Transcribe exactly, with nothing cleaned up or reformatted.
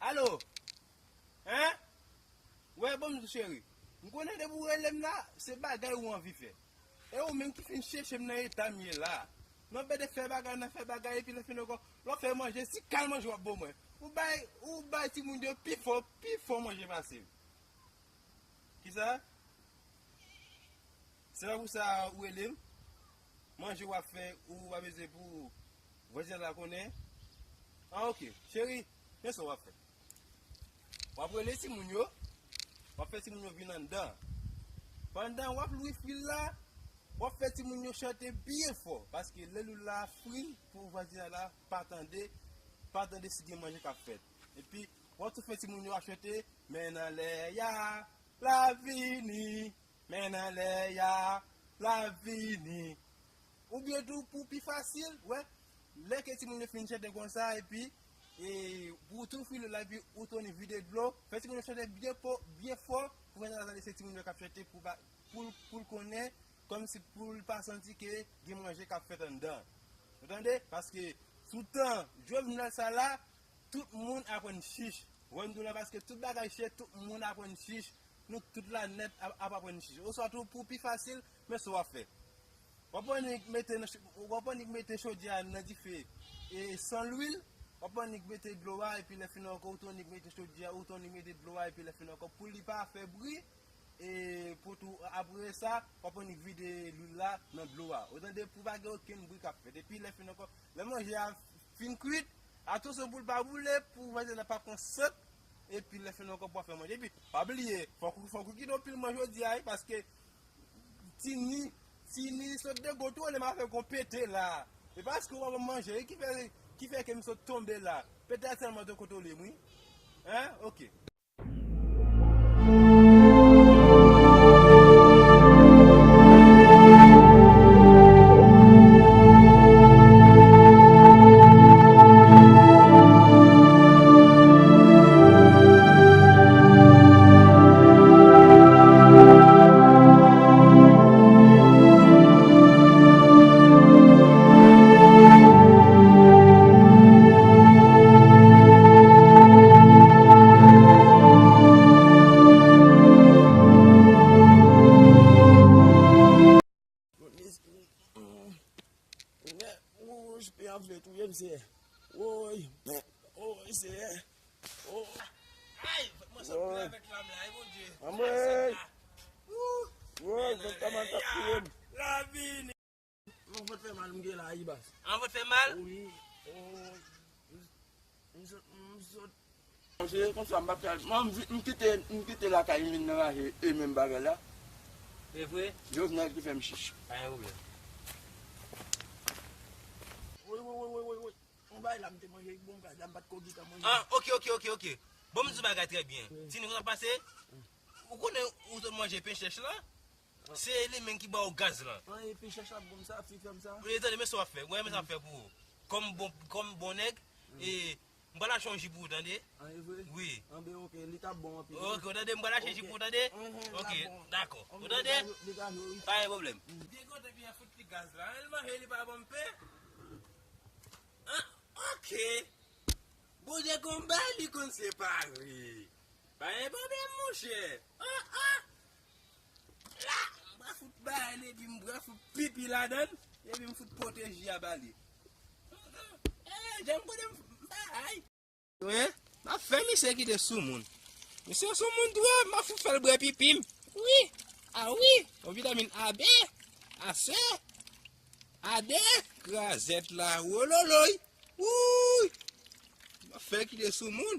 Alo? Hein? Wè, bonjou cheri. M konnen depi w rele m la, se bagay ou anvi fè. E ou menm ki fin chèche m nan eta m ye la. Nan bède fè bagay, nan fè bagay, epi lè fini ankò, lè w fè manje, si kal manje w ap ban mwen. Ou bay, ou bay timoun yo pi fò, pi fò manje pase m. Kisa? Se pa pou sa ou rele m? Manje w ap fè, ou pa bezwen pou vwazin la konnen? Ah, ok. Cheri, men sa w ap fè. W ap rele timoun yo, w ap fè timoun yo vin anndan. Pandan w ap lwi fil la, w ap fè timoun yo chante byen fò, paske lè lwi la fri pou vwazin la pa tande, pa tande si gen manje k ap fèt. Epi, w ap tou fè timoun yo ap chante, men nan lè ya, l ap vini, men nan lè ya, l ap vini. Oubyen tou, pou pi fasil, wè, lè ke timoun yo fin chante konsa, epi, e, pou tou file la, epi ou tounen vide dlo, fè timoun yo chante byen fò, byen fò, pou fè tande se timoun yo k ap chante, pou pa, pou, pou l konnen, kòmsi pou l pa santi ke gen manje k ap fèt anndan. Ou tande? Paske, sou tan Jovenel sa la, tout moun aprann chich. Wè m di w la, paske tout bagay chè, tout moun aprann chich. Nou tout la nèt ap, ap aprann chich. Oswa tou, pou pi fasil, men sa w ap fè. W ap annik mete nan ch-, w ap annik mete chodyè a nan dife e san lwil. W ap annik mete dlo a, epi lè fini ankò, ou tou annik mete chodyè a, ou tou annik mete dlo a, epi lè fini ankò, pou li pa fè bri, e pou tou, apre sa, w ap annik vide lwil la nan dlo a. Ou tande, pou pa gen okenn bri k ap fèt. Epi lè fini ankò, lè manje a fin kwit, atansyon pou l pa boule, pou vwazin nan pa pran sant, epi lè fini ankò pou w ap fè manje. Epi, pa bliye, fòk ou, fòk ou kite yon pil manje jodi a, wi, paske Tini, Tini sot de go twole m avèk yon pete la. E paske w ap manje, wi, ki fè, ki fè ke m sot tonbe la. Pete a sèlman te kontwole m, wi. Hein? Ok. Wouy, pen ap vle touye m, Seyè. Wouy, wouy, Seyè. Wouy. Ay, mwen sot plen avèk lam la, wi, Bondye. Anmwey. Wouy, fèk ta mal t ap touye m. Lavi. Mwen fè mal, m gen la, Ibas. An fè mal? Wi. M sot, m sot. Se konsa, m pa fè, mwen, m vi-, m kite, m kite lakay, m vin nan raje, e menm bagay la. Se vre? Jovenel ki fè m chich. Pa gen pwoblèm. Woy, woy, woy, woy, woy, woy. Yon bagay la, m te manje, bon, bagay la, m pa t ko gentan manje. Ah, ok, ok, ok, ok. Bon, m di w bagay trè byen. Wi. Tini, sa pase? Ou konnen ou te manje pen chèch la? Se li menm ki ba w gaz lan. An, epi chèch ap bon sa, fi fè m sa. Wi, tande, men sa w ap fè. Wè, men sa w ap fè pou ou. Kòm bon, kòm bon nèg, e, m pral achte yon ji pou ou, tande? An, e vre? Wi. Anben, ok, li t ap bon anpil. Ok, ou tande, m pral achte ji pou ou, tande? Ok, dakò. Ou tande? Pa gen pwoblèm. Degote byen fout li gaz la. An, l manje, li pa ban m pen. An, ok. Bondye konn bay, li konn separe. Pa gen pwoblèm, monchè. Ah, ah. La, m pral fout bay li, epi m pral fout pipi ladan l, epi m fout pote ji a ba li. Eh, jan m pote m bay. Wi, m ap fè misye kite soumoun. Misye soumoun twòp, m ap fout fè l bwè pipi m. Wi, a wi, yon vitamin A B, A C, A D, krazèt la, wololoy. Wouy! M ap fè kite soumoun.